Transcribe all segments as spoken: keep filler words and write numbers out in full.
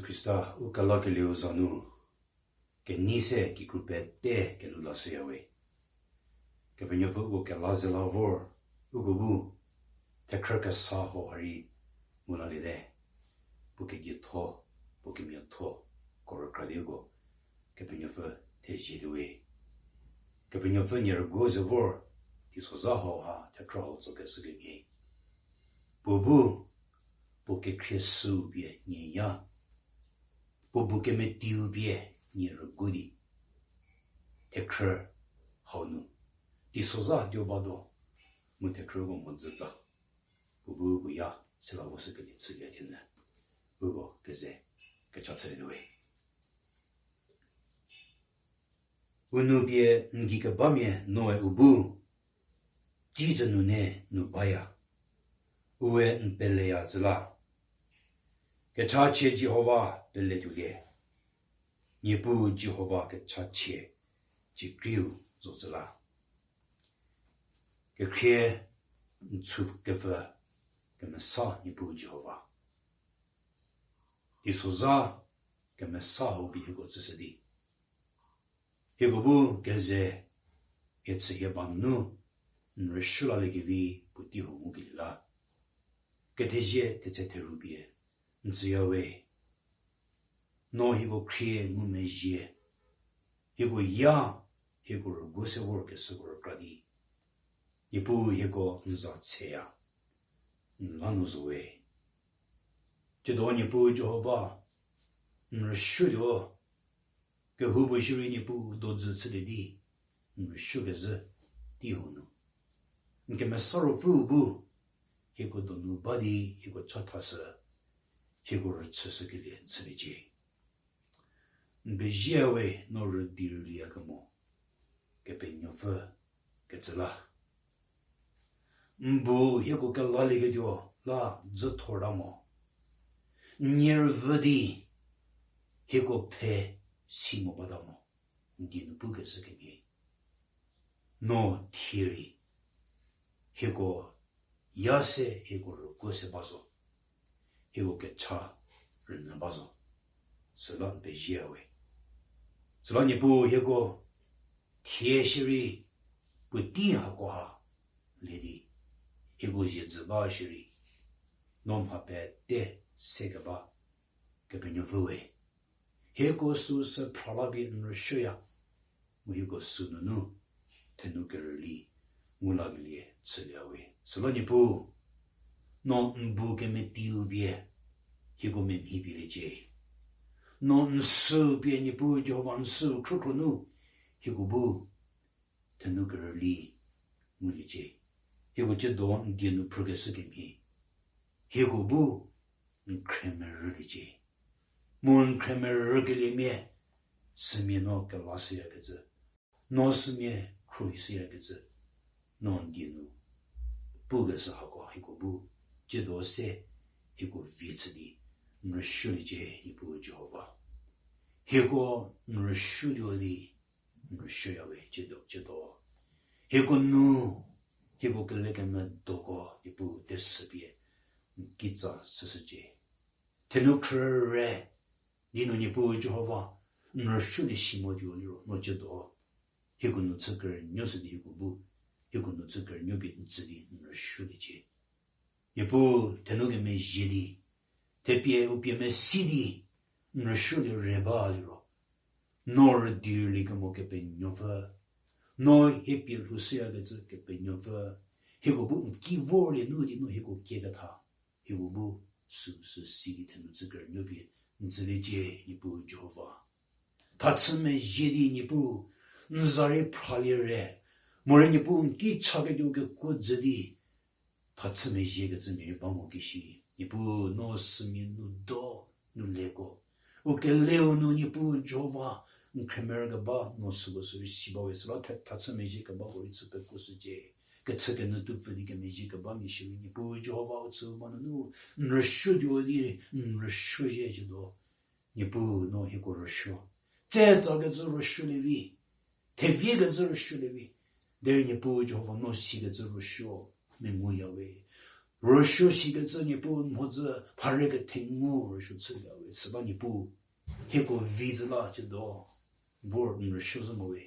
Khrista u kelakelieu za nu, kenei se kikru pete kelhou lashüyawe. Kepenuopfü uko kela ze la vor, uko bu thekhrü kesa hau ha rei ngu laliete. Puo kedietho, puo kemiatho, ko rükra di uko Kepenuopfü thezie tuowe. Kepenuopfü nie rüguo ze vor, teisozha hau ha thekhrü hau tsokeshü kemhie. Puo bu, puo kekhrie süu pie nie ya. Puo bu kemetiu pie nie rüguo di. Thekhrü hau nu, teisozha tuo ba do, mu thekhrüko mhodzütsa. Puo bu uko ya, sila vo shükelie chülie thienyü. Uko keze, kecha chülietuowe. U nou pie n gei kebamia noe u bu, tsie nu ne nu baya, ue n peleya tsü la. Kechachie Jihova pele tuolie, Niepuu Jihova kechachie, ciekriu zo tsü la. Kekhrie n chükepfü kemesa Niepuu Jihova. Teisozha kemesa hau pie hieko tsüshü di. Hieko bu keze, hie chü hie ba nunu, n rüshü laliekevi puotei hau ngukelie la. Kethezie thetse theru pie, n tsüyawe. No hieko khrie ngumezhie. Hieko ya, hieko rüguo se vorkeshüko rükra di. Niepuu hieko n za tsheya. N la nu zowe. Tsiedo Niepuu Jihova, n rüshütuo. Kehoupuo shierei Niepuu dodzü chülie di, n rüshükezhü tei hau nu. N kemesa ruopfüu bu, hieko donu ba di, hieko chathashü, hieko rüchüshükelie chüliecie. N pezie we no rüdi rüliya kemo, Kepenuopfü kecü la. N bu hieko kelalieketuo la dzüthor ta mo. N nie rüvü di hieko pfhe si mo bata mo. N die nu pukeshü kemhie. No thie rei hieko ya se hieko rüguo se ba zo. Hieko kecha rünyü ba zo. Süla n pezie we. Süla Niepuu hieko thie shierei puotei hako ha le di. Hieko zie dzü ba shierei. No mha pete sekeba Kepenuopfü we. Hieko süu sü phrala pie n rüshüya. Mu hieko süu nunu, thenu kerüli, ngu lakelie chülie we. Süla Niepuu, no n bu kemetiu pie, hieko memhi pieliecie. No n süu pie Niepuu Jihova n süu khrükhro nu, hieko bu, thenu kerüli, nguliecie. Hieko tsiedo n die nu phrükeshü kemhie. Hieko bu, n khremerüliecie. Mu n khremerükeliemia, sümia no kelashüyakecü. No sümia khruohishüyakecü. No n die nu pukeshü hako hieko bu, tsiedo se, hieko vie chü di, n rüshüliecie Niepuu Jihova. Hieko n rüshütuo di, n rüshüya we tsiedo, tsiedo. Hieko nu, hieko kelekemedoko Niepuu tesü pie, n kitsa shüshücie. Thenu khrüre, di no Niepuu Jihova, n rüshülie si motuo liro, no tsiedo. Hieko nu chü kerünuo shü di hieko bu, hieko nu chü kerünuo pie n tsü di n rüshüliecie. Niepuu, thenu kemezhie di, thepie u pie mesi di, n rüshülie re ba liro. No rüdirülie kemo Kepenuopfü. No hie pie lhoushüyakecü Kepenuopfü. Hieko bu n ki vorlie nu di no hieko kieketha. Hieko bu süu sü si di thenu chü kerünuo pie n tsüliecie Niepuu Jihova. Thachü mezhie di Niepuu, n za rei phralie re. Morei Niepuu n ki chaketuo kekuo dzü di. Thachü mezhiekecü mia rei ba mo kishi. Niepuu no sümia nu do, nu leko. U keleu nu Niepuu Jihova, n khremerükeba, no süko sü rei si ba we süla the-, thachü mezhie kebako rei chü pekuoshücie. Kechü kenyü tupfü di kemezhie keba mia shierei Niepuu Jihova u chü ba nunu, n rüshütuo di, n rüshüzhie tsiedo. Niepuu no hieko rüshü. Tse tsakecü rüshülie vi. Theviekecü rüshülie vi. Derei Niepuu Jihova no sikecü rüshü. Menguya we. Rüsuo shikecü Niepuu n mhodzü, mharhie kethengu rüsuo chülie we, süba Niepuu. Hieko vi zü la ciedo, vor n rüsuo zü mo we.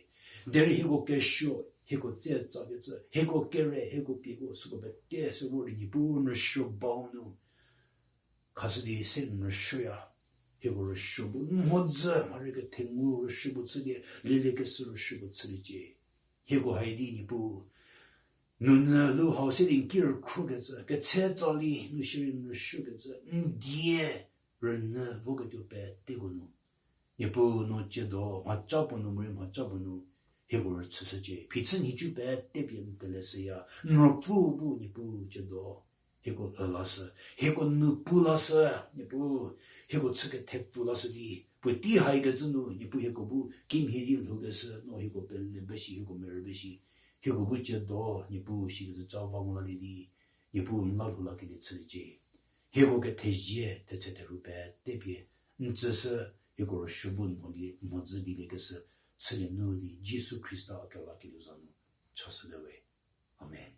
Derei hieko kesuo, hieko tse tsakecü, hieko kere, hieko pieko, süko pete se vor di Niepuu n rüsuo bau nu. Khashü di se n rüsuoya, hieko rüsuo bu, n mhodzü, mharhie kethengu rüsuo bu chülie, lieliekeshü rüsuo bu chüliecie. Hieko haidi Niepuu, nunyü lu hau se di n ki rükhrokecü, ketse tsali nu shierei n rüsuokecü, n die rünyü voketuo peteko nu. Niepuu no ciedo, mhaca puo nu, morei mhaca puo nu, hieko rüchüshücie. Phichü nhicu pete pie n peleshüya, n ruopfü bu Niepuu ciedo. Hieko lhü lashü, hieko nu pu lashü, Niepuu, hieko chü kethepfu lashü di, puotei haikecü nu, Niepuu hieko bu kimhie di lhoukeshü, no hieko pele be shi, hieko merü be shi, hieko bu ciedo, Niepuu shikecü ca va ngu lalie di, Niepuu n la lhou lakelie chüliecie. Hieko kethezie, thetse therhu pete pie, n tsüshü, hieko rüsuo bu n mho di, n mhodzü di liekeshü, chülie nu di, Jisu Khrista a kelakelieu za nu, chashüte we. Amen.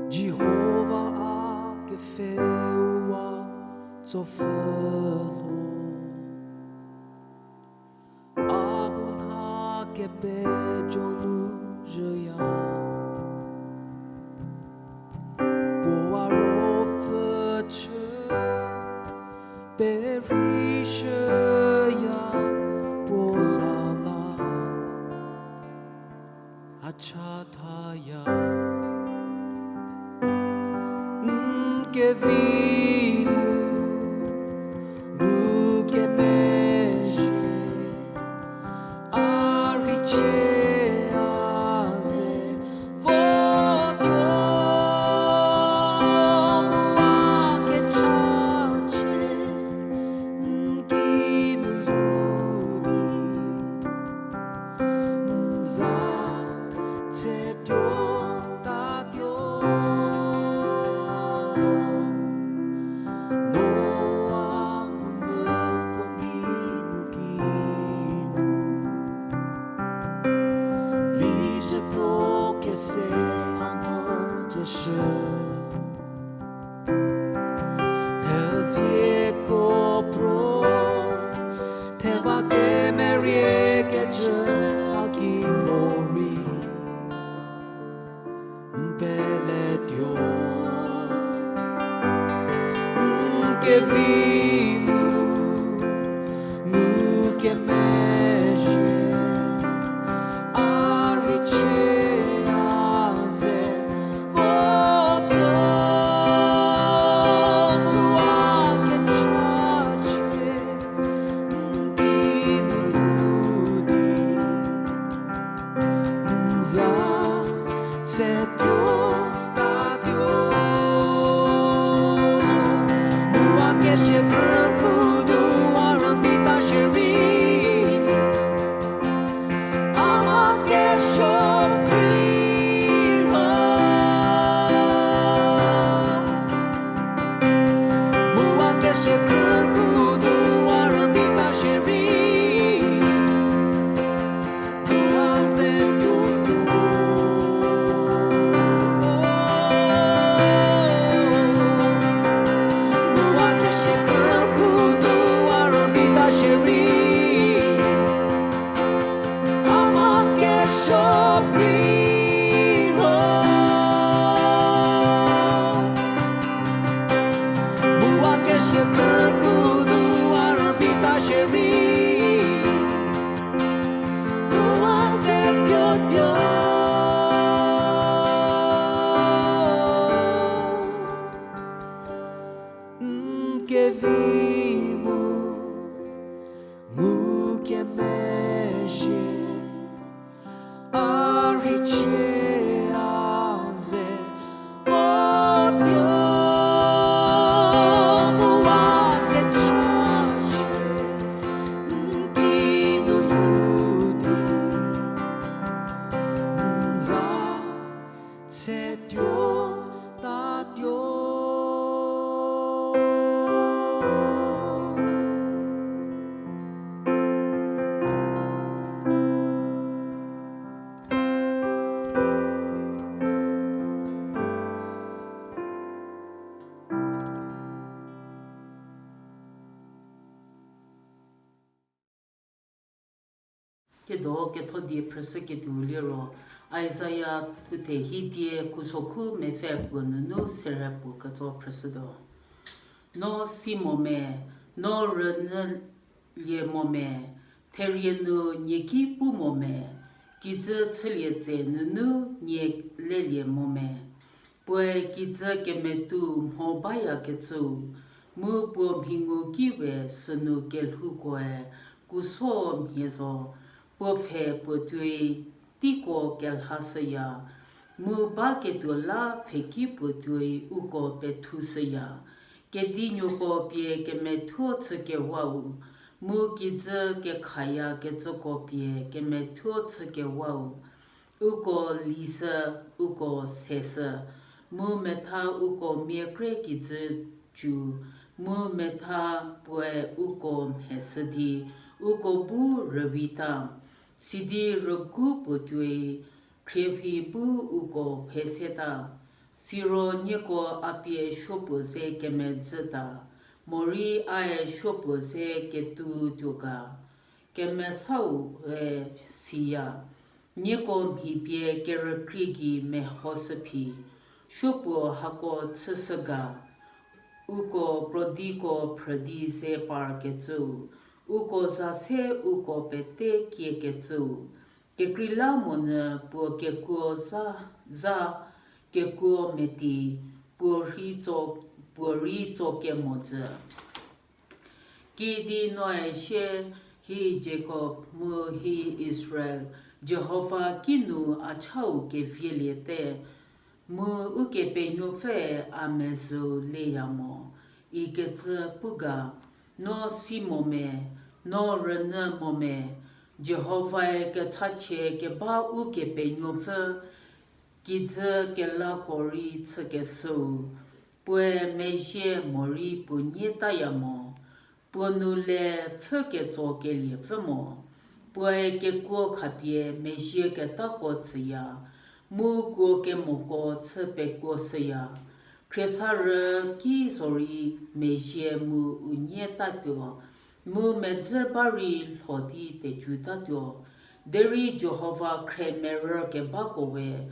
Jihova a kepfheu wa tsopfhü lho. A bu nha kepejo nu zhüya. Puo a ruopfü chü perei shüya puo za la. A chathaya. N kevi mu, mu kemezhie, a rheicie a ze votuo, mu a kechachie, n kinu lhou di. N za tsetuo tatuo. Noa ngumvüko mhi nu kinu. Mizhü puo kese a mo tsüshü. Thedzeko pro, theva kemerie kecü a ki vorei, n peletuo. N kevi mu, mu kemezhie, a rheicie a ze votuo, mu a kechachie, n kinu lhou di. N za tsetuo tatuo. Mu a kesie khrüku nu a rübei ta shierei, a ma kesuo prei lo. Mu a kesie khrüku nu a rübei ta shierei, nu a ze tuotuo. Mu a kesie khrüku nu a rübei ta shierei, a ma kesuo prei lo. Mu a kesie khrüku nu a rübei ta shierei, nu a ze tuotuo. N kevi mu, mu kemezhie, a rheicie a ze votuo, mu a kechachie, n kinu lhou di. Tsiedo ketho die phrüshüketuo liro, Isaia thuthe hidie khusokhu mepfü puo nunu serü puo ketso phrüshütuo. No si mo me, no rünyülie mo me, therie nu nie ki pu mo me, kijü chülie tse nunu nie lelie mo me. Puoe kijü kemetu mho bayakecüu, mu puo mhingu ki we sünu kelhoukoe kuso mhie zo, puo pfhe puo tuoi teiko kelhashüya, mu baketuo la pfheki puo tuoi uko pethushüya. Kedinuoko pie kemethuo chükewau, mu kijü kekhayakecüko pie kemethuo chükewau, uko lishü, uko seshü, mu metha uko mia kre kijü cu, mu metha puoe uko mheshü di, uko bu rüvita, sidi rügu puo tuoi khriephi bu uko pheseta. Siro nieko a pie supuo ze kemedzüta, morei ae supuo ze ketuo tuo ga, kemesau-e siya, nieko mhi pie kerükrie gei mehoshü phi, supuo hako chüshü ga, uko krodiko phrü di ze parkecüu, uko za se uko pete kiekecüu, kekreilamonyü puo kekuo za, za kekuo meti, puo rei tso, puo rei tso kemo jü. Kidi noe sie, hi Jakob mu hi Israel, Jihova kinu a chau kevieliete, mu Ukepenuopfü a mezhüu leya mo, ikecü pu ga, no si mo me, no rünyü mo me, Jihovae kechachie keba Ukepenuopfü, kijü kelako rei chükeshüu, puoe mezhie morei puo nyietaya mo, puo nu le pfhü ketso keliepfü mo, puoe kekuo khapie mezhie ketako tsüya, mu kuo kemoko chü pekuoshüya. Khriesarü ki zorei mezhie mu u nyietatuo, mu medzü ba rei lho di tecutatuo. Derei Jihova khre merü kebako we,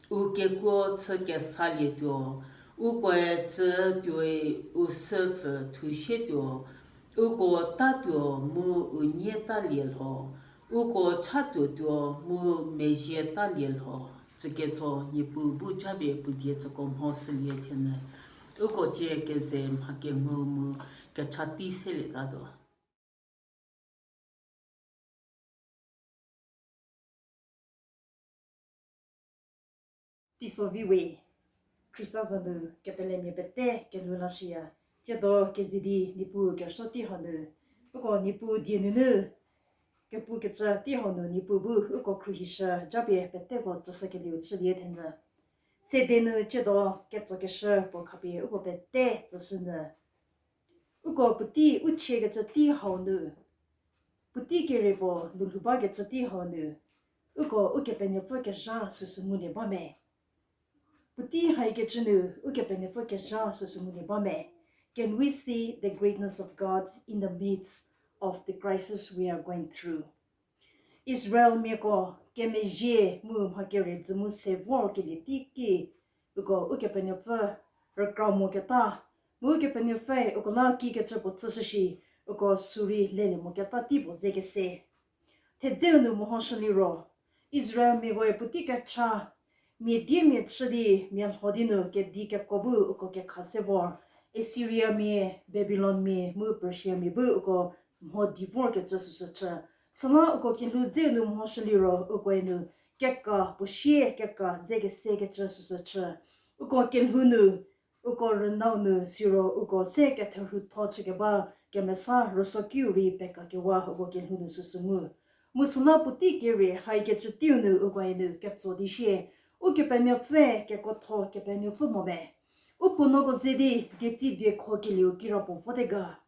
u kekuo chü kesalietuo, ukoe tsü tuoi u süpfü thusietuo, uko tatuo mu u nyietalie lho, uko chatuotuo mu mezhie talie lho. Tsüketso Niepuu bu japie puo die tsüko mhoshülie thenyü, uko cie keze mha kengu mu kecha tei selietatuo. Teiso vi we, Khrista za nu kepelemia pete kelhou lashüya. Tsiedo keze di Niepuu kerüsuo tei hau nu, uko Niepuu die nunu kepukecü tei hau nu Niepuu bu uko khruohishü japie peteko tsüshükelieu chülie thenyü. Sede nu tsiedo ketsokeshü puo khapie uko pete tsüshünyü. Uko puotei u chiekecü tei hau nu, puotei kere puo nu lhou bakecü tei hau nu, uko Ukepenuopfü kezha süsü ngulie ba me. Puotei haikecü nu Ukepenuopfü kezha süsü ngulie ba me. Can we see the greatness of God in the midst of the crisis we are going through? Israelmiako kemezhie mu mha kere dzü mu se vorkelie teiki, uko Ukepenuopfü rükra moketa, mu Ukepenuopfü uko la kikecü puo chüshü shi, uko sürei lelie moketa tei puo ze kese. Thedzeu nu mehoshü liro, Israelmiakoe puotei kecha, mia diemia chü di mia lho di nu kedi keko bu uko kekha se vor, Assyriamia, Babilonmia mu Persiamia bu uko mho di vorkecü süsü chü. Süla uko kelhou dzeu nu mehoshü liro ukoe nu keka puo sie keka ze kesekecü süsü chü. Uko kelhou nu, uko rünau nu siro uko se ketherhutho chükeba kemesa rüsuokiu rei pekakewa uko kelhou nu süsü ngu. Mu süla puotei kere haikecü teiu nu ukoe nu ketso di sie, Ukepenuopfü kekuotho Kepenuopfü mo me. U puo nuoko ze di dietsi diekho kelieu kirapuo vote ga.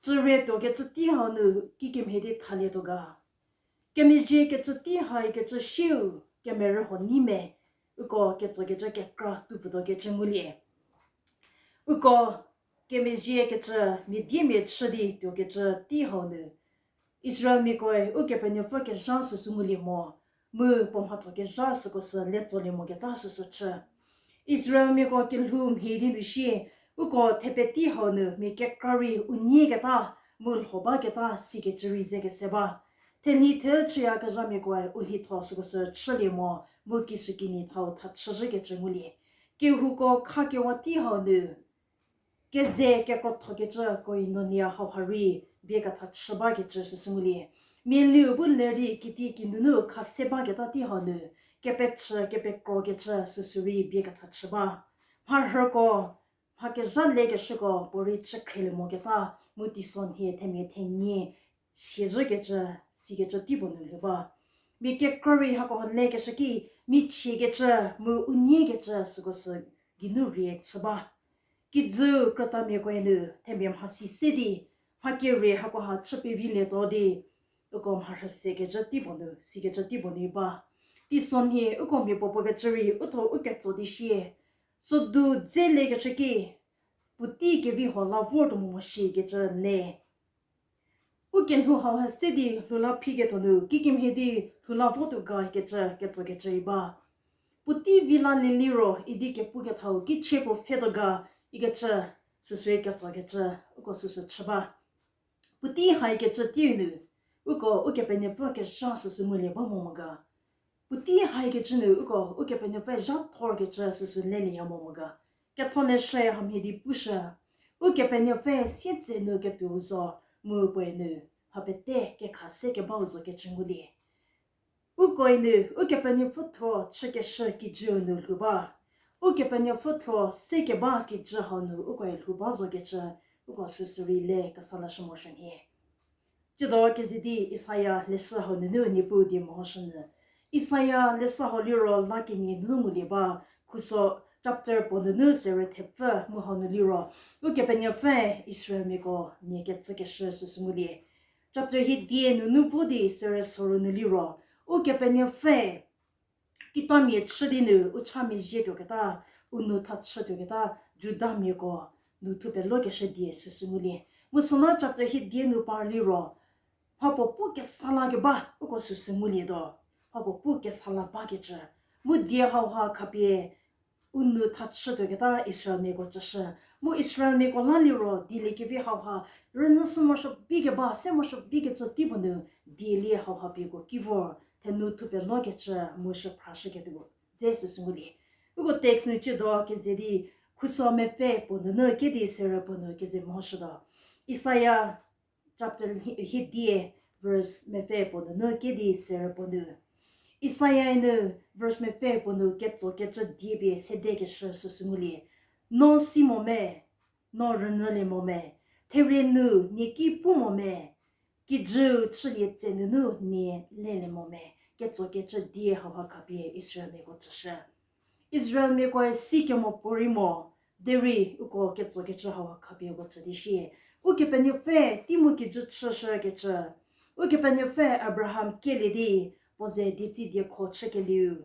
Cürie tuokecü tei hau nu kikemhie di thalietuo ga. Kemezhiekecü tei haikecü siu kemerü huo nyi me, uko ketsokecü kekra tupfütuokecü ngulie. Uko kemezhiekecü mia diemia chü di tuokecü tei hau nu, Israelmiakoe Ukepenuopfü kezha süsü ngulie mo, mu puo mhatho kezha süko sü letsolie moketa süsü chü. Israelmiako kelhou mhie di nu shie, uko thepetei hau nu mia kekra rei u nyieketa, mu lho baketa sikecü rei ze kese ba. Thenhie the chüyakezhamiakoe u lhitho süko sü chülie mo, mu kishükinyi thau tha chüzhükecü ngulie. Kehouko khakewa tei hau nu keze kekrothokecü koinonia hauha rei bie ketha chü bakecü süsü ngulie. Mialiu bu lerei kitiekinu nu khase baketa tei hau nu kepechü kepekrokecü süsü rei bie ketha chü ba. Mharhüko, mha kezha lekeshüko puorei chükhrielie moketa, mu teisonhie themia thenie siezhükecü, sikecü tei puo nu lhou ba. Mia kekra rei hakoha lekeshü ki, michiekecü mu u nyiekecü süko sü geinu react chü ba. Kijüu krütamiakoe nu themia mhasi se di, mha kerie hakoha chü pevilietuo di, uko mharhü sekecü tei puo nu, sikecü tei puo nu ba. Teisonhie uko mia puo puo kecü rei uthuo u ketso di shie, sodu dze lekeshü ki, puotei kevi huo la vortuo mo mo shikecü le. Ukelhou hauha se di lhou la phiketuo nu kikemhie di lhou la votuo ga ikecü ketsokecü rei ba. Puotei vi la lieliro idi kepukethau kichie puo pfhetuo ga ikecü süsü rei ketsokecü uko süsü chü ba. Puotei haikecü teiu nu uko Ukepenuopfü kezha süsü ngulie ba mo mo ga. Puotei haikecü nu uko Ukepenuopfü zha thorkecü süsü lelieya mo mo ga. Ketholeshü hamhie di pushü, Ukepenuopfü sietsenu ketuou zo, mu puoe nu mha pete kekha se kebau zokecü ngulie. Ukoe nu Ukepenuopfü thuo chükeshü kijüu nu lhou ba. Ukepenuopfü thuo se keba kijü hau nu ukoe lhou ba zokecü, uko süsü rei le kesa lashü morosuo nhie. Tsiedo keze di Isaia leshü hau nunu Niepuu die mehoshünyü. Isaia leshü hau liro la kenie nunu ngulie ba, khuso chapter puo nunu sere thepfü mu hau nu liro, Ukepenuopfü Israelmiako nie ketsükeshü süsü ngulie. Chapter hie die nunu vo di sere soru nu liro, Ukepenuopfü kitamia chü di nu u chamia zhietuoketa, u nou tha chütuoketa, Judamiako nu thupelokeshü die süsü ngulie. Mu süla chapter hie die nu par liro, mhapuo pu kesa la keba uko süsü ngulietuo. Mhapuo pu kesa la bakecü. Mu die hauha khapie u nou tha chütuoketa Israelmiako tsüshü. Mu Israelmiako la liro dieliekevi hauha rünyü sü morosuo bi keba, se morosuo bikecü tei puo nu dielie hauha pieko ki vor, thenu thupelokecü mu shüphrashüketuo dze süsü ngulie. Uko text nu tsiedo keze di khuso mepfü puo nunu kedi sere puo nu keze mehoshütuo. Isaia chapter hie, hie die verse mepfü puo nunu kedi sere puo nu. Isaia nu verse mepfü puo nu ketsokecü die pie sedekeshü süsü ngulie. No si mo me, no rünyülie mo me, therie nu nie ki pu mo me, kijüu chülie tse nunu nie lelie mo me, ketsokecü die hauha khapie Israelmiako tsüshü. Israelmiakoe si kemo puorei mo, derei uko ketsokecü hauha khapie uko tsü di shie. Ukepenuopfü tei mu kijü chüshükecü. Ukepenuopfü Abraham kelie di, puo ze dietsi diekho chükelieu.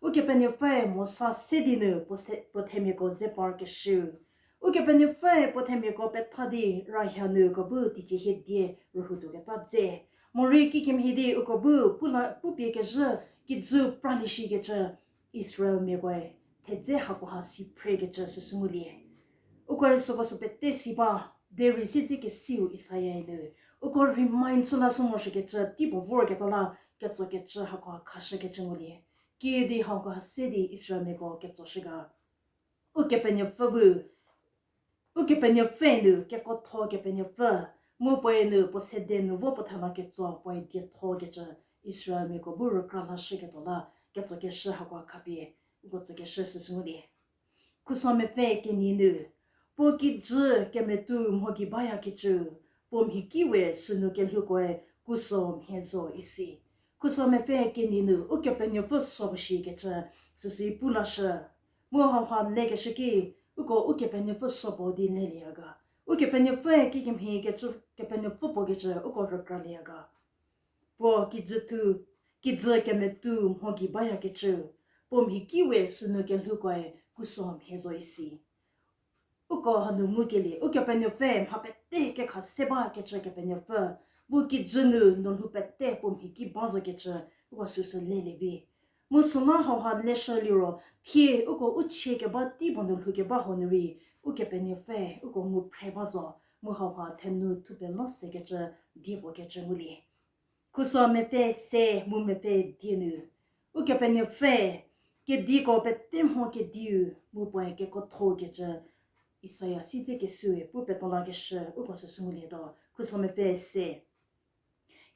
Ukepenuopfü Mosa se di nu puo se, puo themiako ze parkeshüu. Ukepenuopfü puo themiako petha di rahia nu uko bu teicie hie die rühoutuoketa dze. Morei kikemhie di uko bu pu la, pupie kezhü kijü pralie shikecü Israelmiakoe thedze hakoha si phrekecü süsü ngulie. Ukoe süko sü pete si ba, derei siedzekesiu Isaia nu uko remind chü la sü morosuokecü tei puo vorketa la ketsokecü hakoha khashükecü ngulie. Kiüdi hakoha se di Israelmiako ketsoshü ga. Ukepenuopfü bu, Ukepenuopfü nu kekuotho Kepenuopfü, mu puoe nu puo sede nu vo puo thela ketso puoe diethokecü Israelmiako bu rükra lashüketuo la ketsokeshü hakoha khapie uko tsükeshü süsü ngulie. Khuso mepfü kenie nu, puo kijü kemetu mho gei bayakecü, puo mhi ki we sünu kelhoukoe kuso mhie zo isi. Khuso mepfü kenie nu Ukepenuopfü so puo shikecü süsü pu lashü. Mu hauha lekeshü ki, uko Ukepenuopfü so puo di lelieya ga. Ukepenuopfü kikemhie kecü, Kepenuopfü puo kecü uko rükralieya ga. Puo kijü tu, kijü kemetu mho gei bayakecü, puo mhi ki we sünu kelhoukoe kuso mhie zo isi. Uko hanu ngukelie, Ukepenuopfü mha pete kekha se bakecü Kepenuopfü, Bu kijü nu no lhou pete puo mhi ki ba zokecü, uko süsü lelie vi. Mu süla hauha leshü liro, thie uko u chie keba tei puo nu lhoukeba hau nu rei, Ukepenuopfü uko ngu phre ba zo, mu hauha thenu thupelo sekecü, die puo kecü ngulie. Khuso mepfü se mu mepfü die nu, Ukepenuopfü, kediko pete mho kediu, mu puoe kekuotho kecü, Isaia sidze kesue pu peto lakeshü, uko süsü ngulietuo, khuso mepfü se.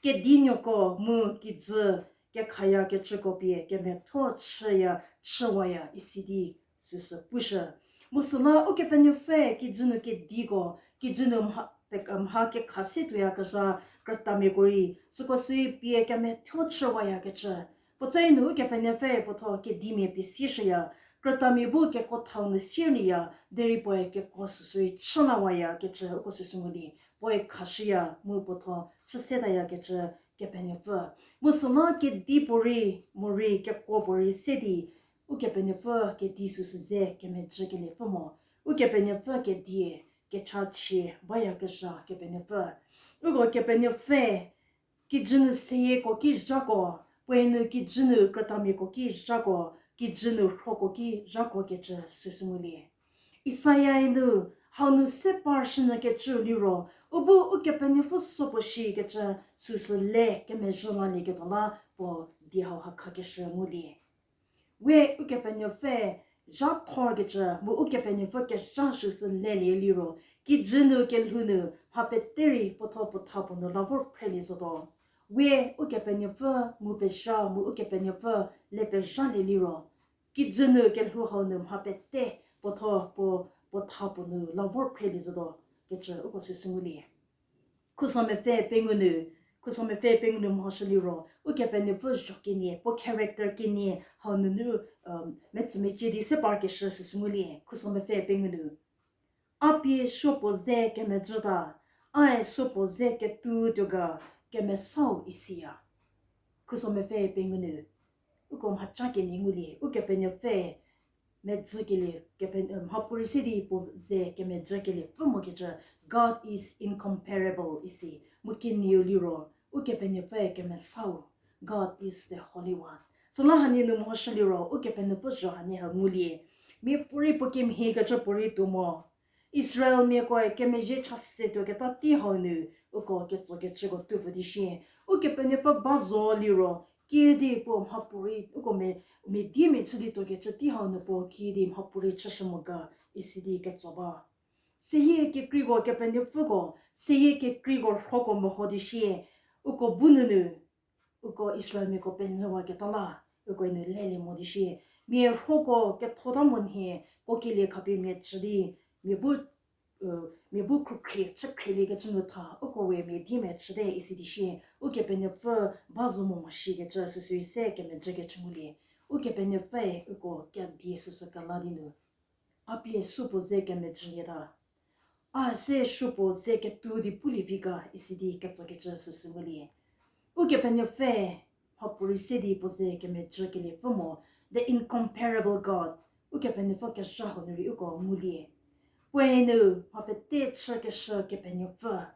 Kedinuoko mu kijü kekhayakecüko pie kemethuo chüya, chüwaya isi di süsü pushü. Mu süla Ukepenuopfü kijü nu kediko, kijü nu mha, pe-, mha kekha se tuoyakezha krütamiako rei, süko sü pie kemethuo chüwayakecü. Puotsai nu Ukepenuopfü puotho kedimia pie sieshüya, krütamia bu kekuothau nu sierliya, derei puoe kekuo süsü rei chülawayakecü uko süsü ngulie, puoe khashüya mu puotho chüsetayakecü Kepenuopfü. Mu süla kedipuorei, morei kekuopuorei se di, Ukepenuopfü kedi süsü ze kemejü keliepfü mo, Ukepenuopfü kedie kechachie bayakezha Kepenuopfü. Uko Kepenuopfü, kijü nu seyieko ki zhako, puoe nu kijü nu krütamiako ki zhako, kijü nu rhoko ki zhako kecü süsü ngulie. Isaia-e nu, hau nu se par shünyükecü liro, u bu Ukepenuopfü supuo shikecü süsü le kemezhü lalieketuo la puo die hauha khakeshü ngulie. We Ukepenuopfü zha thorkecü mu Ukepenuopfü kezha süsü lelie liro, kijü nu kelhou nu mha pete rei puotho puotha puo nu la vor phrelie zotuo. We Ukepenuopfü ngu pezha mu Ukepenuopfü le pezhalie liro, kijü nu kelhou hau nu mha pete puotho puo, puotha puo nu la vor phrelie zotuo kecü uko süsü ngulie. Khuso mepfü pengou nu, khuso mepfü pengou nu mhoshü liro, Ukepenuopfü zho kenie, puo character kenie hau nunu, metsümecie di se parkeshü süsü ngulie, khuso mepfü pengou nu. A pie supuo ze kemejüta, ae supuo ze ketuo tuo ga, kemesau isiya. Khuso mepfü pengou nu, uko mhaca kenie ngulie, Ukepenuopfü mejükelie, kepe-, mhapuorei se di puo ze kemejükeliepfü mokecü, God is incomparable isi, mu kenieu liro, Ukepenuopfü kemesau, God is the Holy One. Süla hanie nu mhoshü liro, Ukepenuopfü zho hanie ha ngulie, miapuorei puo kemhiekecü puorei tuo mo. Israelmiakoe kemezhie chase tuoketa tei hau nu, uko ketsokecüko tuopfü di shie. Ukepenuopfü ba zo liro, kiüdi puo mhapuorei, uko mia, mia diemia chü di tuokecü tei hau nu puo kiüdi mhapuorei chüshü mo ga, isi di ketso ba. Seyie kekreiko kepenuopfüko, seyie kekreiko rhoko meho di shie, uko bu nunu, uko Israelmiako penyüwaketa la, ukoe nu lelie mo di shie, mia rhoko kethota mo nhie, kokelie khapie mia chü di, mia bu, mia bu khrukhrie chükhrielie kecü nu tha, uko we mia diemia chüte isi di shie, Ukepenuopfü ba zo mo mo shikecü süsü se kemejükecü ngulie. Ukepenuopfüe uko kedie süsü kela di nu, a pie supuo ze kemejülieta, a se supuo ze ketuo di pulie vi ga isi di ketsokecü süsü ngulie. Ukepenuopfü mhapuorei se di puo ze kemejükeliepfü mo, the incomparable God, Ukepenuopfü kezha hau nu rei uko ngulie. Puoe nu mha pete chükeshü kepenuopfü.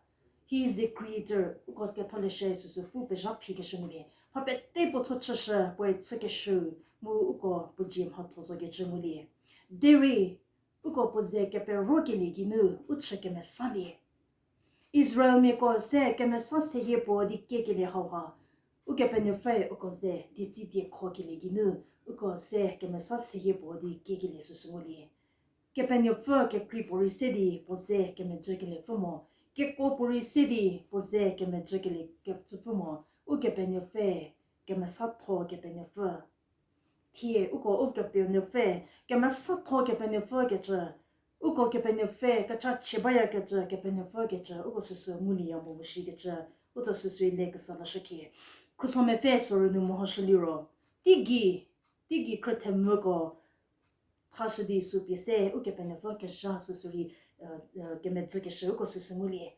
He is the creator, uko ketholeshü süsü pu pezha phikeshü ngulie. Mha pete puotho chüshü puoe chükeshü, mu uko puo dzie mhatho zokecü ngulie. Derei, uko puo ze keperokelie geinu u chü kemesalie. Israelmiako se kemesa seyie puo di kiekelie hauha, Ukepenuopfüe uko ze dietsi diekhokelie geinu, uko se kemesa seyie puo di kiekelie süsü ngulie. Kepenuopfü kekrei puorei se di puo ze kemejükeliepfü mo, kekuo puorei se di puo ze kemejükelie kecüpfü mo, Ukepenuopfü kemesatho kepenuopfü. Thie uko Ukepenuopfü kemesatho kepenuopfü kecü, uko kepenuopfü kechachie bayakecü kepenuopfü kecü uko süsü ngulieya mo mo shikecü, utho süsü le kesa lashükhie. Khuso mepfü sorü nu mehoshü liro, teigei, teigei khrüthemvüko thashü di sü pie se Ukepenuopfü kezha süsü rei kemedzükeshü uko süsü ngulie.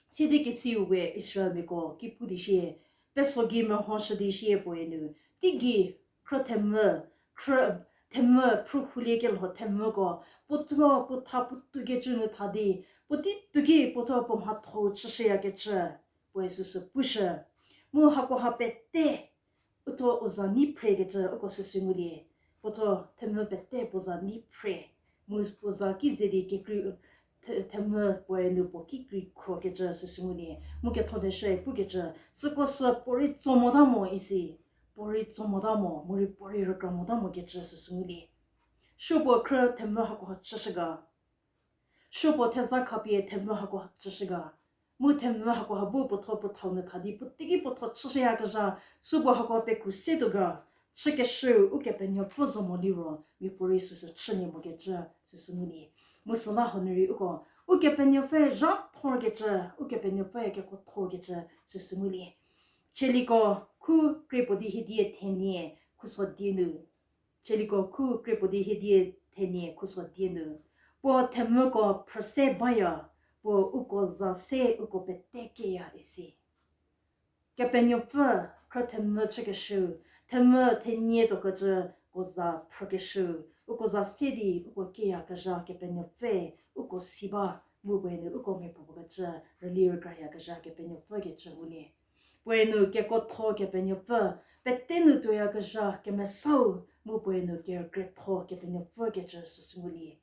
Sidi kesiu we Israelmiako ki pu di shie, peso gei mehoshü di shie puoe nu, teigei khrüthemvü, khrü, themvü, phrühouliekelho themvüko, puothuo puotha puotoukecü nu tha di, puotei tuki puothuo puo mhatho-u chüshüyakecü, puoe süsü pushü. Mu hakoha pete, uthuo u za nei phrekecü uko süsü ngulie. Puothuo themvü pete puo za nei phre. Mu puo za ki ze di kekrei, the-, themvü puoe nu puo ki krei khrokecü süsü ngulie. Mu ketholeshüe pukecü, süko sü puorei tso mota mo isi. Puorei tso mota mo, morei puorei rükra mota mo kecü süsü ngulie. Supuo khrü themvü hakoha chüshü ga. Supuo theza khapie themvü hakoha chüshü ga. Mu themvü hakoha bu puothuo puo thau nu tha di puotei ki puothuo chüshüyakezha, supuo hakoha pekru se tuo ga. Chükeshüu Ukepenuopfü zo mo liro, mia puorei süsü chülie mokecü süsü ngulie. Mu süla hanu rei uko, Ukepenuopfü zha thorkecü, Ukepenuopfü kekuo thorkecü süsü ngulie. Tsaliko khu kriepuo di hiedie thenie khuso die nu. Tsaliko khu kriepuo di hiedie thenie khuso die nu. Puo themvüko phrüse baya, puo uko za se uko pete kieya isi. Kepenuopfü khrü themvü chükeshüu, themvü thenie tuokecü ko za phrükeshüu, uko za se di uko kieyakezha Kepenuopfü uko si ba, mu puoe nu uko mia puopuo kecü rüli rükrayakezha Kepenuopfü kecü ngulie. Puoe nu kekuotho Kepenuopfü, pete nu tuoyakezha kemesau, mu puoe nu kerükrietho Kepenuopfü kecü süsü ngulie.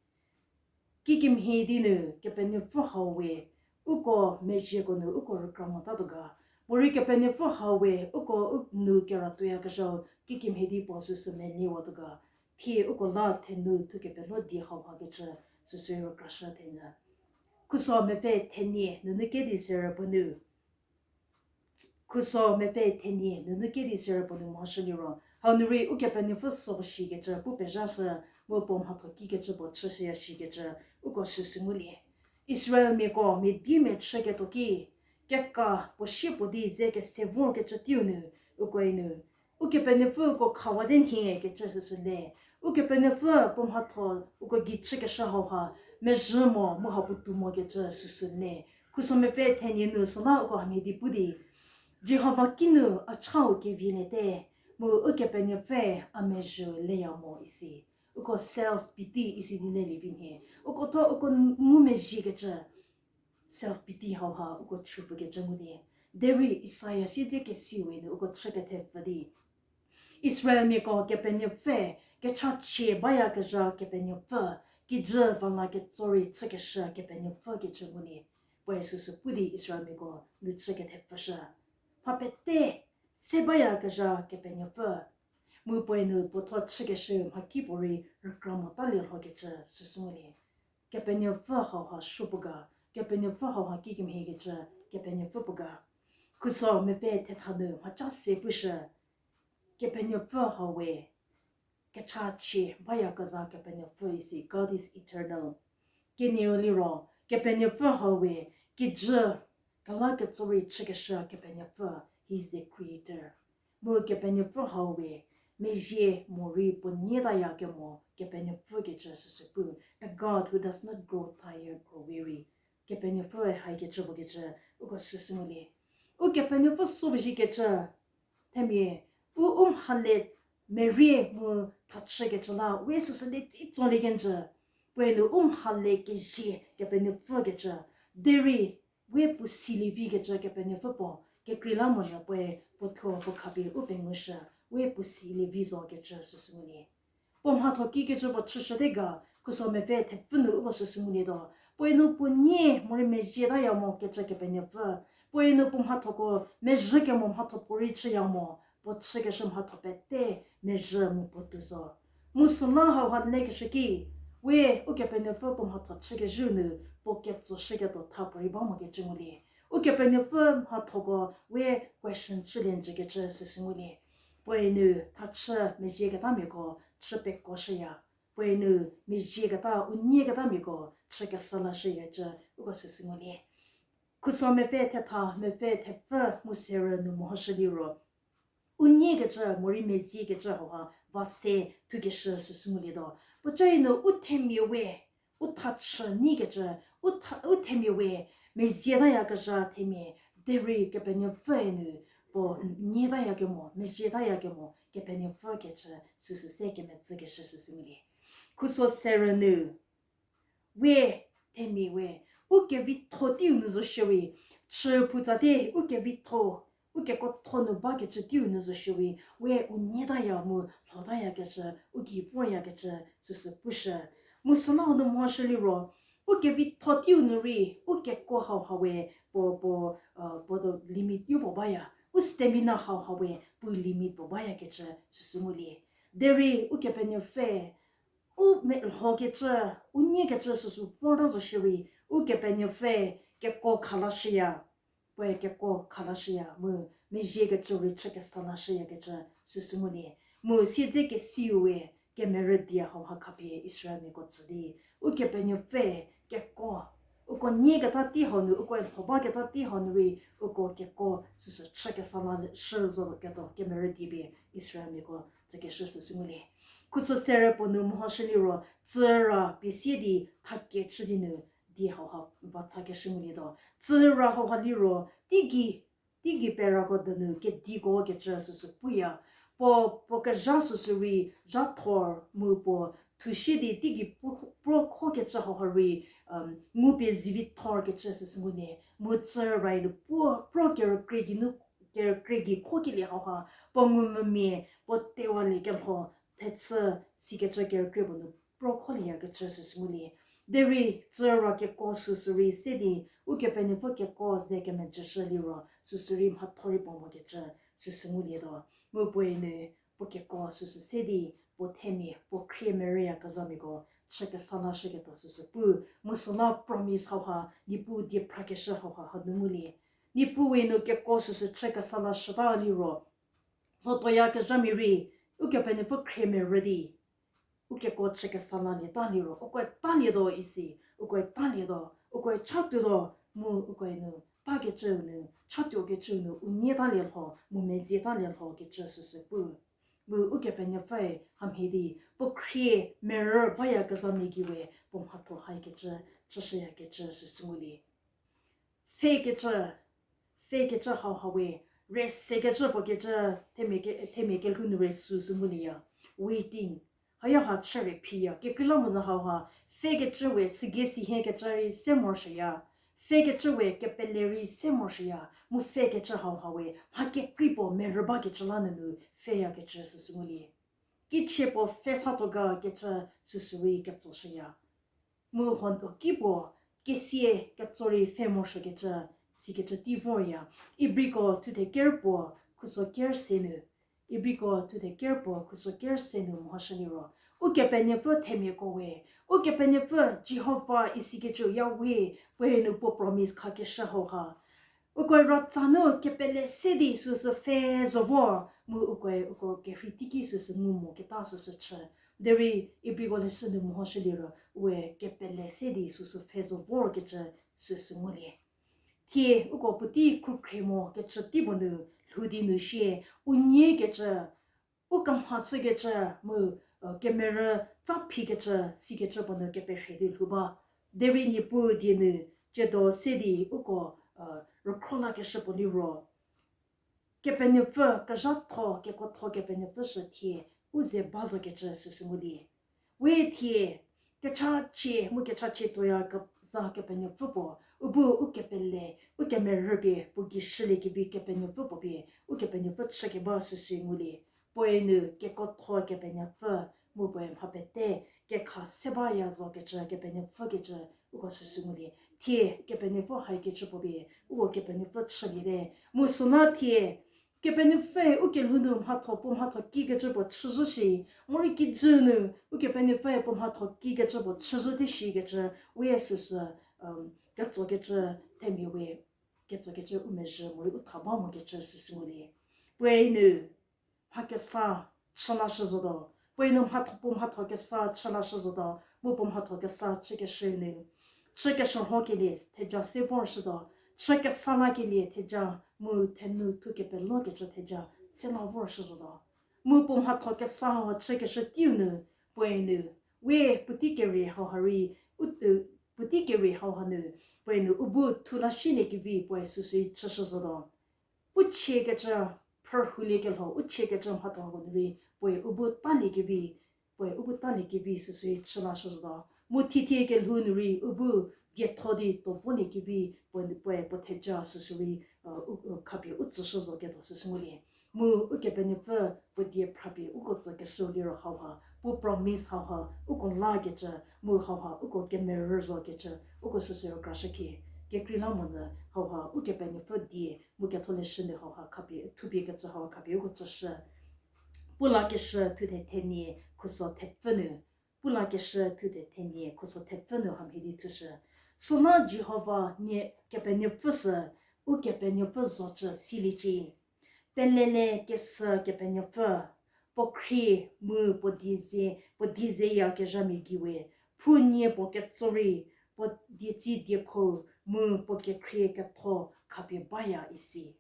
Kikemhie di nu Kepenuopfü hau we, uko mezhieko nu uko rükra motatuo ga. Morei Kepenuopfü hau we, uko u nu kera tuoyakezhau kikemhie di puo süsü meliewatuo ga. Thie uko la thenu thukepelo die hau mhakecü süsü rükrashü thenyü. Khuso mepfü thenie nunu kedi serü puo nu. Khuso mepfü thenie nunu kedi serü puo nu mhoshü liro, hanu rei Ukepenuopfü süko shikecü pu pezhashü, mu puo mhatho kikecü puo chüshüya shikecü uko süsü ngulie. Israelmiako mia diemia chüketuo ki, keka puo sie puo di ze kese vorkecü teiu nu, ukoe nu Ukepenuopfü uko khawate nhie kecü süsü le. Ukepenuopfü puo mhatho uko gei chükeshü hauha mezhü mo mu ha puotou mokecü süsü le. Khuso mepfü thenie nu süla uko hamhie di pu di, Jihova kinu a chau kevieliete, mu Ukepenuopfü a mezhü leya mo isi. Uko self pity isi di lelie vi nhie. Uko thuo uko ngumezhiekecü self pity hauha uko chüpfükecü ngu di. Derei Isaia siedzekesiu we nu uko chü kethepfü di, Israelmiako Kepenuopfü, kechachie bayakezha Kepenuopfü, kijü vala ketso rei chükeshü Kepenuopfü kecü ngu di. Puoe süsü pu di Israelmiako nu chü kethepfüshü. Mha pete se bayakezha Kepenuopfü. Mu puoe nu puo thuo chükeshü mhakipuorei rükra motalie lhokecü süsü ngulie. Kepenuopfü hauha supuo ga, Kepenuopfü hauha kikemhiekecü Kepenuopfü puo ga. Khuso mepfü thetha nu mhaca se pushü, Kepenuopfü hau we, kechachie bayakezha Kepenuopfü isi, God is eternal. Kenieu liro, Kepenuopfü hau we, kijü kala ketso rei chükeshü Kepenuopfü, he is the creator. Mu Kepenuopfü hau we, mezhie morei puo nietaya kemo Kepenuopfü kecü süsü pu, a God who does not grow tired or weary. Kepenuopfüe haikecü puo kecü uko süsü ngulie. Ukepenuopfü süu zhikecü, themia, u u mhale merie mu thachükecü la we süsü le tsi tsolie kenjü. Puoe nu u mhale kezie Kepenuopfü kecü, derei we puo silie vikecü Kepenuopfü puo, kekreilamonyü puoe puo thuo puo khapie u pengushü, we puo silie vi zo kecü süsü ngulie. Puo mhatho kikecü puo chüshüte ga, Khuso mepfü thepfü nu uko süsü ngulietuo. Puoe nu puo nie morei mezhietaya mo kecü Kepenuopfü. Puoe nu puo mhathoko mezhü kemo mhatho puorei chüya mo, puo chükeshü mhatho pete mezhü mu puo tuo zo. Mu süla hauha lekeshü ki, we Ukepenuopfü puo mhatho chükezhü nu puo ketsoshüketuo tha puorei ba mo kecü ngulie. Ukepenuopfü mhathoko we question chülie njükecü süsü ngulie. Puoe nu thachü mezhieketamiako chü pekoshüya. Puoe nu mezhieketa u nieketamiako chü kesa lashüyacü uko süsü ngulie. Khuso mepfü thetha mepfü thepfü mu serü nu mehoshü liro, u niekecü morei mezhiekecü hauha va se thukeshü süsü ngulietuo. Puocae nu u themia we, u thachü niekecü, u tha-, u themia we, mezhietayakezha themia, derei Kepenuopfüe nu puo nietayakemo, mezhietayakemo Kepenuopfü kecü süsü se kemetsükeshü süsü ngulie. Khuso serü nu, we themia we, u kevitho teiu nu zo shierei, Chü phu tsa di, u kevitho, u kekuotho nu bakecü teiu nu zo shierei, we u nyie taya mu lho tayakecü, u gei voryakecü, süsü pushü. Mu süla u nu mhoshü liro, u kevitho teiu nu rei, u kekuo hauha we, puo, puo, uh, puo do limit yo puo baya. U stamina hauha we, puo limit puo bayakecü, süsü ngulie. Derei, u Kepenuopfü, u me lhokecü, u nyiekecü süsü vorta zo shierei, u Kepenuopfü kekuo khalashüya. Puoe kekuo khalashüya, mu mezhiekecü rei chü kesa lashüyakecü süsü ngulie. Mu siedzekesiu we kemerü die hauha khapie Israelmiako tsü di, u Kepenuopfü kekuo, uko nyieketa tei hau nu, uko lho baketa tei hau nu rei, uko kekuo süsü chü kesa lashü zo ketuo kemerü die pie Israelmiako tsükeshü süsü ngulie. Khuso sere puo nu mhoshü liro, tsüra pie sie di thakie chü di nu die hauha va tshakeshü ngulietuo. Tsüra hauha liro, teigei, teigei perako donu kediko kecü süsü puya. Puo, puo kezha süsü rei, zhathor mu puo thushie di teigei pro, pro khokecü hauha rei, um, ngupie zivi thorkecü süsü ngulie. Mu tsüra-e nu puo, pro kerükrie geinu, kerükrie gei khokelie hauha, puo ngumvümia, puo tewalie kelho, thechü sikecü kerükrie puo nu pro kholieyakecü süsü ngulie. Derei, tsüra kekuo süsü rei se di, Ukepenuopfü kekuo ze kemejüshü liro, süsü rei mhatho rei puo mokecü süsü ngulietuo. Mu puoe nu, puo kekuo süsü se di, puo themia, puo khrie merüyakezhamiako chü kesa lashüketuo süsü pu, mu süla promise hauha, Niepuu die phrakeshü hauha hanu ngulie. Niepuu we nu kekuo süsü chü kesa lashüta liro, lhotoyakezhamia rei, Ukepenuopfü khrie merü di, u kekuo chü kesa lalieta liro, ukoe talietuo isi, ukoe talietuo, ukoe chatuotuo, mu ukoe nu, takecüu nu, chatuokecüu nu, u nyietalie lho, mu mezietalie lhokecü süsü pu. Mu Ukepenuopfüe hamhie di, puo khrie merü bayakezhamia gei we, puo mhatho haikecü, chüshüyakecü süsü ngulie. Pfhekecü, pfhekecü hauha we, rüsekecü puo kecü, themia ke, themia kelhou nu rei süsü ngulieya. Waiting. Haya ha chü rei phiya. Kekreilamonyü hauha, pfhekecü we, sügei sihiekecü rei se morosuoya. Pfhekecü we, kepele rei se morosuoya. Mu pfhekecü hauha we, mha kekrei puo merü bakecü la nunu, pfheyakecü süsü ngulie. Kichie puo pfhe satuo ga kecü süsü rei ketsoshüya. Mu hon-, ki puo, kesie ketso rei pfhe morosuokecü, sikecü tei vorya. Ibriko thuthe ker puo, khuso ker se nu. Ibriko thuthe ker puo, khuso ker se nu mhoshü liro, Ukepenuopfü themiako we, Ukepenuopfü Jihova isikecü Yahweh, puoe nu puo promise khakeshü hauha, ukoe ratsa nu kepele se di süsü pfhe zo vor, mu ukoe uko kerhei teiki süsü ngu moketa süsü chü. Derei Ibriko leshü nu mhoshü liro, we kepele se di süsü pfhe zo vorkecü süsü ngulie. Thie uko puotei khrükhrie mokecü tei puo nu, lhou di nu shie, u nyiekecü, u kemha chükecü, mu, uh, kemerü tsa phikecü, sikecü puo nu keperhie di lhou ba. Derei Niepuu die nu, tsiedo se di uko, uh, rükhro lakeshü puo liro, Kepenuopfü, kezhatho, kekuotho Kepenuopfü shü thie, u ze ba zokecü süsü ngulie. We thie, kechachie, mu kechachie tuoyakezha Kepenuopfü puo, u bu u kepele, u kemerü pie, puo gei shüliekevi Kepenuopfü puo pie, Ukepenuopfü chükeba süsü ngulie. Puoe nu kekuotho Kepenuopfü, mu puoe mha pete, kekha se baya zokecü Kepenuopfü kecü, uko süsü ngulie. Thie, Kepenuopfü haikecü puo pie, uko Kepenuopfü chüliete. Mu süla thie, Kepenuopfü u kelhou nu mhatho puo mhatho kikecü puo chüzhü shi, morei kijü nu, Ukepenuopfü puo mhatho kikecü puo chüzhü te shikecü, we süsü, um, ketsokecü themia we, ketsokecü u mezhü morei u tha ba mokecü süsü ngulie. Puoe nu, mha kesa chü lashü zotuo. Puoe nu mhatho puo mhatho kesa chü lashü zotuo. Mu puo mhatho kesa chükeshü nu, chü keshürhokelie theja se vorshütuo. Chü kesa lakelie theja mu thenu thu kepelokecü theja se la vorshü zotuo. Mu puo mhatho kesa hau chükeshü teiu nu, puoe nu, we puotei kerie hauha rei, u, puotei kerie hauha nu, puoe nu u bu thu lashüliekevi puoe süsü chüshü zotuo. U chiekecü phrühouliekelho, u chiekecü mhathoko nu rei, puoe u bu taliekevi, puoe u bu taliekevi süsü chü lashü zotuo. Mu thithie kelhou nu rei u bu dietho di tuo volie kevi puo, puoe puo theja süsü rei, u, u, khapie u tsüshü zo ketuo süsü ngulie. Mu Ukepenuopfü puo die phrapie uko tsü keshü liro hauha, puo promise hauha, uko lakecü, mu hauha, uko kemerü zokecü, uko süsü rükrashükhie. Kekreilamonyü hauha, Ukepenuopfü die, mu ketholeshü nu hauha, khapie, thupie kecü hauha, khapie uko tsüshü. Pu lakeshü thuthe thenie khuso thepfü nu. Pu lakeshü thuthe thenie khuso thepfü nu hamhie di thushü. Süla Jihova nie Kepenuopfü sü, Ukepenuopfü zocü siliecie. Pelele kesü Kepenuopfü, puo khrie mu puo die ze, puo die zeyakezhamia geiwe, phu nie puo ketso rei, puo dietsi diekho mu puo kekhrie ketho khapie baya isi.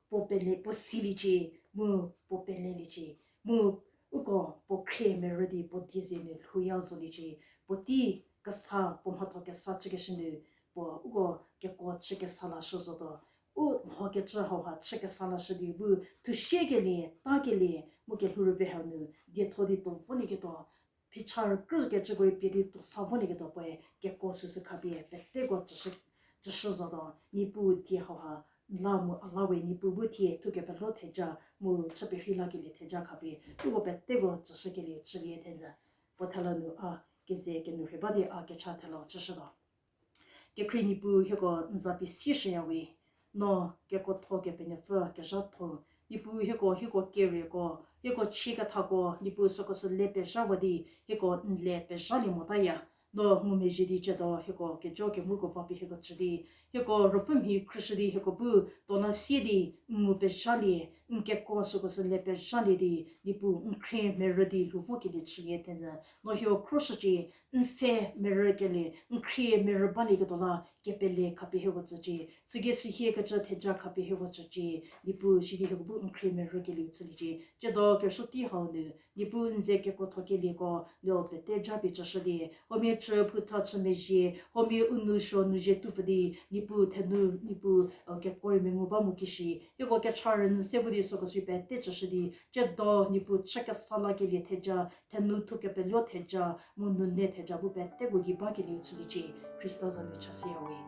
Puo pele, puo siliecie, mu puo peleliecie, mu uko puo khrie merü di puo die ze nu lhouya zoliecie, puotei kesa, puo mhatho kesa chükeshü nu, puo uko kekuo chü kesa lashü zotuo, u mhokecü hauha chü kesa lashü di bu, thushiekelie, takelie, mu kelhou rüve hau nu, dietho di tuo volieketuo, phicha rükrükecüko rei pie di tuo sa volieketuo puoe kekuo süsü khapie peteko tsüshü, tsüshü zotuo, Niepuu die hauha, n la mu a la we Niepuu bu thie thukepelo theja, mu chü perhei lakelie theja khapie, uko peteko tsüshükelie chülie thenzü. Puo thela nu a, keze kenu rhei ba di a kecha thela chüshütuo. Kekhrie Niepuu hieko n za pie sieshüya we, no kekuotho Kepenuopfü kezhatho, Niepuu hieko, hieko kerieko, hieko chie kethako, Niepuu süko sü le pezhawa di, hieko n le pezhalie motaya. No ngumezhie di chütuo, hieko kejo kemoko va pie hieko chü di, hieko ruopfü mhi khrüshü di, hieko bu tuo la sie di, n ngu pezhalie, n kekuo süko sü le pezhalie di, Niepuu n khrie merü di lhou vokelie chülie thenzü. No hieko khroshücie, n pfhe merükelie, n khrie merü balieketuo la, kepele khapie hieko tsücie, sügei sihie kecü theja khapie hieko tsücie, Niepuu sidi hieko bu n khrie merükelieu chüliecie, chütuo kerüsuo tei hau nu, Niepuu n ze kekuothokelieko, no pete japie chüshülie, huomia chü phutha chü mezhie, huomia u nou suo nu zhie tupfü di, Niepuu thenou, Niepuu, kekuo rei mengu ba mu kishi, hieko kecha rünyü se vo di süko sü pete chüshü di, chütuo Niepuu chü kesa lakelie theja, thenou thu kepeluo theja, mu nune theja bu peteko gei bakelieu chüliecie, Khrista za nu chashüya we.